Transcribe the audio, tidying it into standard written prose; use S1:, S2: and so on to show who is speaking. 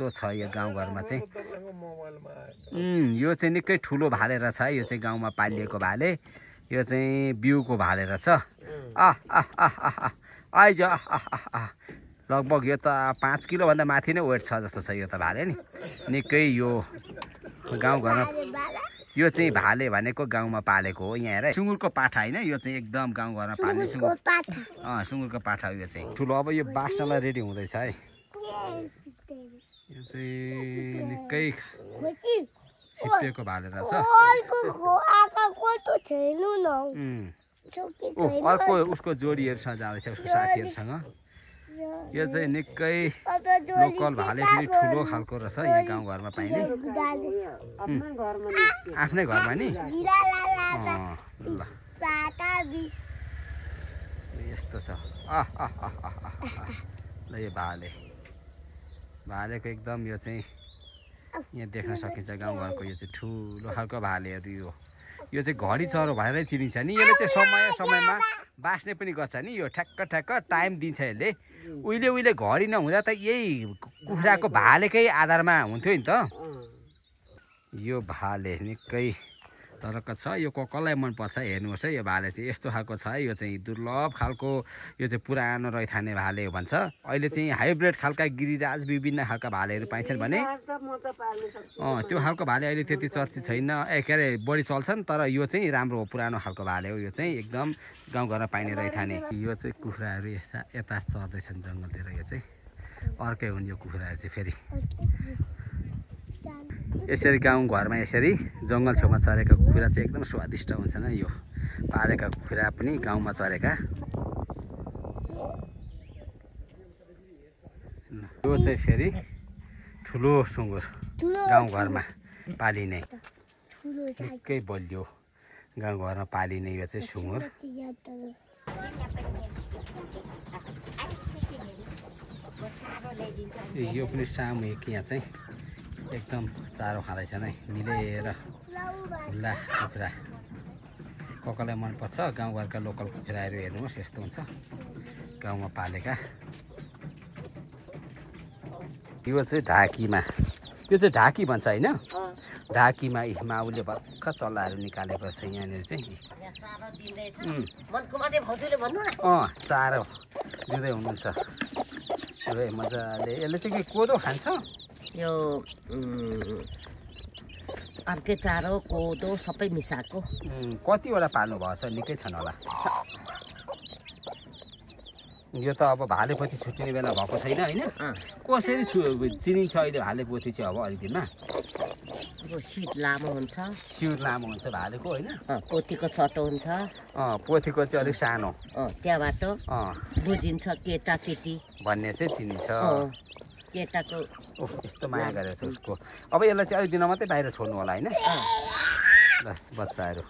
S1: यस्तो छ यो गाउँघरमा चाहिँ। यो चाहिँ निकै ठुलो भाले रहेछ है। यो चाहिँ गाउँमा पालिएको भाले। यो चाहिँ बिउको भाले रहेछ। आइज लगभग यो त 5 किलोभन्दा माथि नै वेट छ जस्तो छ यो त भाले नि। निकै यो गाउँघरमा यो चाहिँ भाले भनेको गाउँमा पालेको हो। यहाँ हेर सुँगुरको पाठा होइन, यो चाहिँ एकदम गाउँघरमा पाल्ने सुँगुरको पाठा हो। यो चाहिँ ठुलो। अब यो बास्नलाई रेडी हुँदैछ है। यो चाहिँ निकै छिप्पिएको भाले रहेछ। अर्को उसको जोडीहरूसँग जाँदैछ, उसको साथीहरूसँग। यो चाहिँ निकै लोकल भाले, फेरि ठुलो खालको रहेछ यहाँ गाउँघरमा पाइने। आफ्नै घरमा नि ल यस्तो छ। ल यो भालेको एकदम यो चाहिँ यहाँ देख्न सकिन्छ गाउँघरको। यो चाहिँ ठुलो खालको भालेहरू। यो चाहिँ घडी चरो भनेरै चिनिन्छ नि। यसले चाहिँ समयमा बाँच्ने पनि गर्छ नि। यो ठ्याक्क टाइम दिन्छ यसले। उहिले घडी नहुँदा त यही कुखुराको भालेकै आधारमा हुन्थ्यो नि त। यो भाले निकै तरक छ। यो कसलाई मनपर्छ हेर्नुहोस् है। यो भाले चाहिँ यस्तो खालको छ है। यो चाहिँ दुर्लभ खालको, यो चाहिँ पुरानो रैथाने भाले हो भन्छ। अहिले चाहिँ हाइब्रिड खालका गिरिराज विभिन्न खालका भालेहरू पाइन्छन् भने त्यो खालको भाले अहिले त्यति चर्चित छैन। के अरे बढी चल्छन्। तर यो चाहिँ राम्रो हो, पुरानो खालको भाले हो। यो चाहिँ एकदम गाउँघरमा पाइने रैथाने। यो चाहिँ कुखुराहरू यता चर्दैछन् जङ्गलतिर। यो चाहिँ अर्कै हुन् यो कुखुराहरू चाहिँ। फेरि यसरी गाउँघरमा यसरी जङ्गल छेउमा चरेका कुखुरा चाहिँ एकदम स्वादिष्ट हुन्छन्। यो पालेका कुखुरा पनि गाउँमा चरेका। यो चाहिँ फेरि ठुलो सुँगुर गाउँघरमा पालिने, निकै बलियो गाउँघरमा पालिने यो चाहिँ सुँगुर। यो पनि सामूहिक यहाँ चाहिँ एकदम चारो खाँदैछन् है मिलेर। खुल्ला कुखुरा कसलाई मनपर्छ गाउँघरका लोकल कुखुराहरू हेर्नुहोस् यस्तो हुन्छ गाउँमा पालेका। यो चाहिँ ढाकीमा, यो चाहिँ ढाकी भन्छ होइन। ढाकीमा माउले भर्खर चल्लाहरू निकालेको छ यहाँनिर चाहिँ। चारो दिँदै हुनुहुन्छ मजाले। यसले चाहिँ के कोदो खान्छ?
S2: यो अर्कै चारो कोदो सबै मिसाएको।
S1: कतिवटा पाल्नु भएको छ? निकै छन् होला। यो त अब भालेपोथी छुट्टिने बेला भएको छैन होइन। कसरी चिनिन्छ अहिले भालेपोथी चाहिँ? अब अलिक दिनमा
S2: सिट लामो हुन्छ।
S1: सिउर लामो हुन्छ भालेको होइन।
S2: पोथीको छोटो हुन्छ।
S1: पोथीको चाहिँ अलिक सानो।
S2: त्यहाँबाट बुझिन्छ केटा केटी
S1: भन्ने चाहिँ चिनिन्छ।
S2: केटाको
S1: यस्तो माया गरेर छ उसको। अब यसलाई चाहिँ अलिक दिन मात्रै बाहिर छोड्नु होला होइन। बस बच्चाहरू